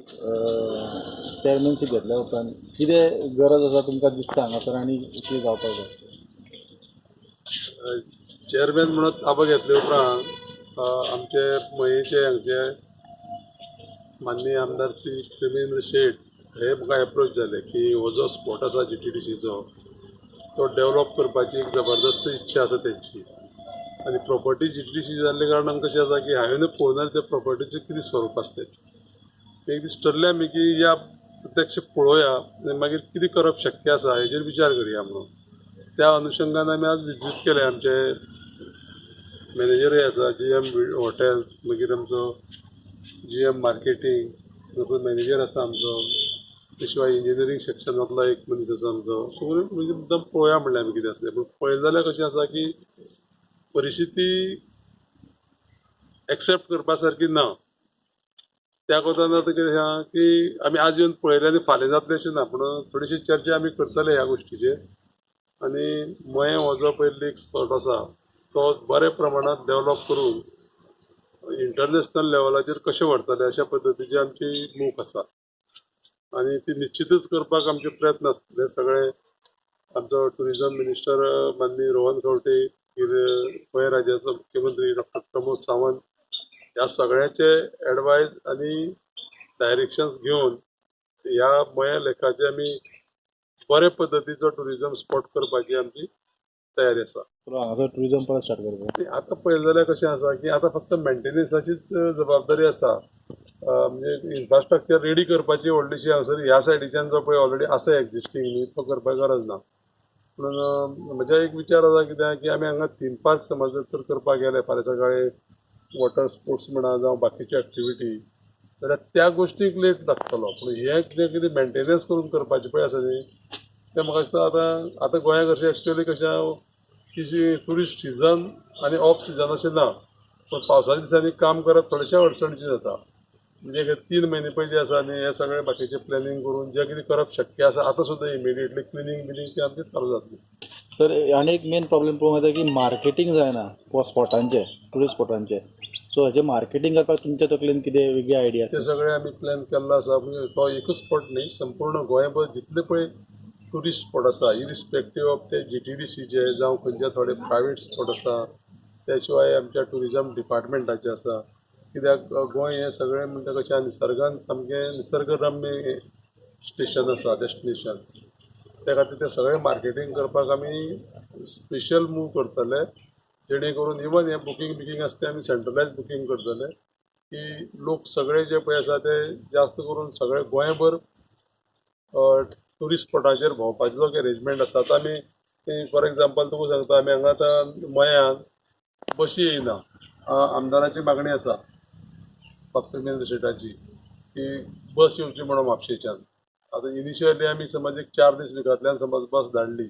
चॅरमॅनशीप घेतल्या उपरांत कितें गरज आसा तुमकां दिसता हांगासर आनी कितें जावपाक जाय? चेअरमॅन म्हणून ताबो घेतले उपरांत आमचे मयेचे हांगचे माननीय आमदार श्री प्रेमेंद्र शेट हे म्हाका एप्रोच जाले की हो जो स्पॉट आसा जीटीडीसीचो तो डेवलप करपाची एक जबरदस्त इच्छा आसा तेंची. आनी प्रॉपर्टी जीटीडीसी जाल्ल्या कारणान कशें आसा की हांवें पळोवना त्या प्रॉपर्टीचें कितें स्वरूप आसता तें. एक दीस ठरलें आमी की या, प्रत्यक्ष पळोवया आनी मागीर कितें करप शक्य आसा हेजेर विचार करया म्हणून. त्या अनुशंगान आमी आज विजीट केलें. आमचे मॅनेजरय आसा, जीएम हॉटेल्स, मागीर आमचो जीएम मार्केटींग, तसो मॅनेजर आसा आमचो. ते शिवाय इंजिनियरींग सेक्शनांतलो एक मनीस आसा आमचो. सो म्हणजे मुद्दम पळोवया म्हणलें आमी कितें आसलें. पूण पळयलें जाल्यार कशें आसा की परिस्थिती एक्सेप्ट करपा सारकी ना. त्या कोतान आतां कितें आहा की आमी आज येवन पळयलें आनी फाल्यां जातलें अशें ना, पूण थोडीशी चर्चा आमी करतले ह्या गोश्टीचेर. आनी मयें हो जो पळय लेक स्पॉट आसा तो बऱ्या प्रमाणांत डेवलप करून इंटरनॅशनल लेवलाचेर कशें व्हरतले अशा पद्दतीची आमची मोख आसा आनी ती निश्चितच करपाक आमचे प्रयत्न आसतले सगळे. आमचो टुरिजम मिनिस्टर माननीय रोहन खंवटे, मागीर गोंय राज्याचो मुख्यमंत्री डॉक्टर प्रमोद सावंत, ह्या सगळ्यांचे एडवायज आनी डायरेक्शन्स घेवन ह्या मया लेकाचे आमी बरे पद्दतीचो टुरिजम स्पॉट करपाची आमची तयारी आसा. हांगासर टुरिजम परत स्टार्ट करपाक आतां पळयलें जाल्यार कशें आसा की आतां फक्त मेंटेनन्साचीच जबाबदारी आसा. म्हणजे इन्फ्रास्ट्रक्चर रेडी करपाची व्हडलीशी हांगासर ह्या सायडीच्यान जो पळय ऑलरेडी आसा एक्झिस्टींग न्ही, तो करपाक गरज ना. म्हणून म्हज्या एक विचार आसा कितें की आमी हांगा थीम पार्क समज जर करपाक गेले फाल्यां सकाळीं, वॉटर स्पोर्ट्स म्हणा जावं बाकीच्यो एक्टिविटी, जाल्यार त्या गोश्टीक लेट लागतलो. पूण हें जें कितें मेंटेनन्स करून करपाचें पळय आसा न्ही, तें म्हाका दिसता आतां आतां गोंयांत कशें एक्चुअली कशें की ट्युरिस्ट सिजन आनी ऑफ सिजन अशें ना, पूण पावसाच्या दिसांनी काम करप थोडेशें अडचणीचें जाता. म्हणजे 3 म्हयने पयलीं आसा न्ही, हें सगळें बाकीचें प्लॅनिंग करून जें कितें करप शक्य आसा, आतां सुद्दां इमिडिएटली क्लिनींग बिनींग तें आमचें चालू जातलें. सर, आनी एक मेन प्रॉब्लेम पळोवंक येता की मार्केटींग जायना स्पॉटांचें, टुरिस्ट स्पॉटांचें. सो हेजें मार्केटींग करपाक तुमच्या तकलेन कितें वेगळी आयडिया ते आसा? सगळे आमी प्लॅन केल्लो आसा. म्हणजे तो एकूच स्पॉट न्ही, संपूर्ण गोंयभर जितले पळय ट्युरिस्ट स्पॉट आसा, इरिस्पेक्टीव ऑफ ते जीटीडीसीचे जावं खंयचे थोडे प्रायवेट स्पॉट आसा, त्या शिवाय आमच्या टुरिजम डिपार्टमेंटाचे आसा. कित्याक गोंय हें सगळें म्हणटा कशें निसर्गान सामकें निसर्गरम्य स्टेशन आसा, डेस्टिनेशन. त्या खातीर तें सगळें मार्केटींग करपाक आमी स्पेशल मूव करतले, जेणे करून इवन हें बुकींग बिकींग आसा तें आमी सेंट्रलायज बुकींग करतले की लोक सगळे जे पळय आसा ते जास्त करून सगळे गोंयभर ट्युरिस्ट स्पॉटाचेर भोंवपाचो जो एरेंजमेंट आसा. आतां आमी फॉर एग्जाम्पल तुका सांगता, आमी हांगा आतां मयान बशी येयना. आमदाराची मागणी आसा प्रेमेंद्र शेटाची की बस येवची म्हणून म्हापशेच्यान. आतां इनिशियली आमी समज एक 4 दीस विकांतल्यान समज बस धाडली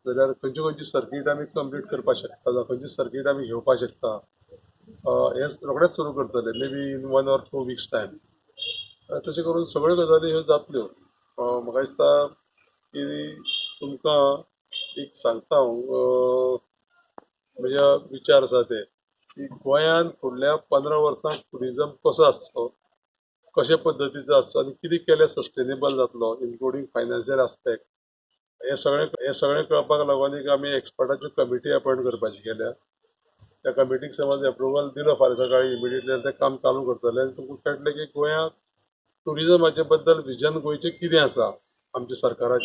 जाल्यार खंयची खंयची सर्कीट आमी कंप्लीट करपाक शकता जावं खंयची सर्कीट आमी घेवपाक शकता, हें रोखडेंच सुरू करतले, maybe in 1 or 2 weeks time. तशें करून सगळ्यो गजाली ह्यो जातल्यो. म्हाका दिसता की तुमकां एक सांगता हांव, म्हज्या विचार आसा ते की गोंयांत फुडल्या 15 वर्सांक ट्युरिजम कसो आसचो, कशे पद्दतीचो आसचो आनी कितें केल्यार सस्टेनेबल जातलो, इन्क्लुडींग फायनान्शियल आस्पेक्ट, हें सगळें कळपाक लागून एक आमी एक्सपर्टाची कमिटी अपॉयंट करपाची केल्या. त्या कमिटीक समज एप्रुवल दिलो फाल्यां सकाळीं इमिडिएटली, तें काम चालू करतले आनी तुमकां कळटलें की गोंयांत ट्युरिजमाचे बद्दल विजन गोंयचें कितें आसा आमच्या सरकाराचें.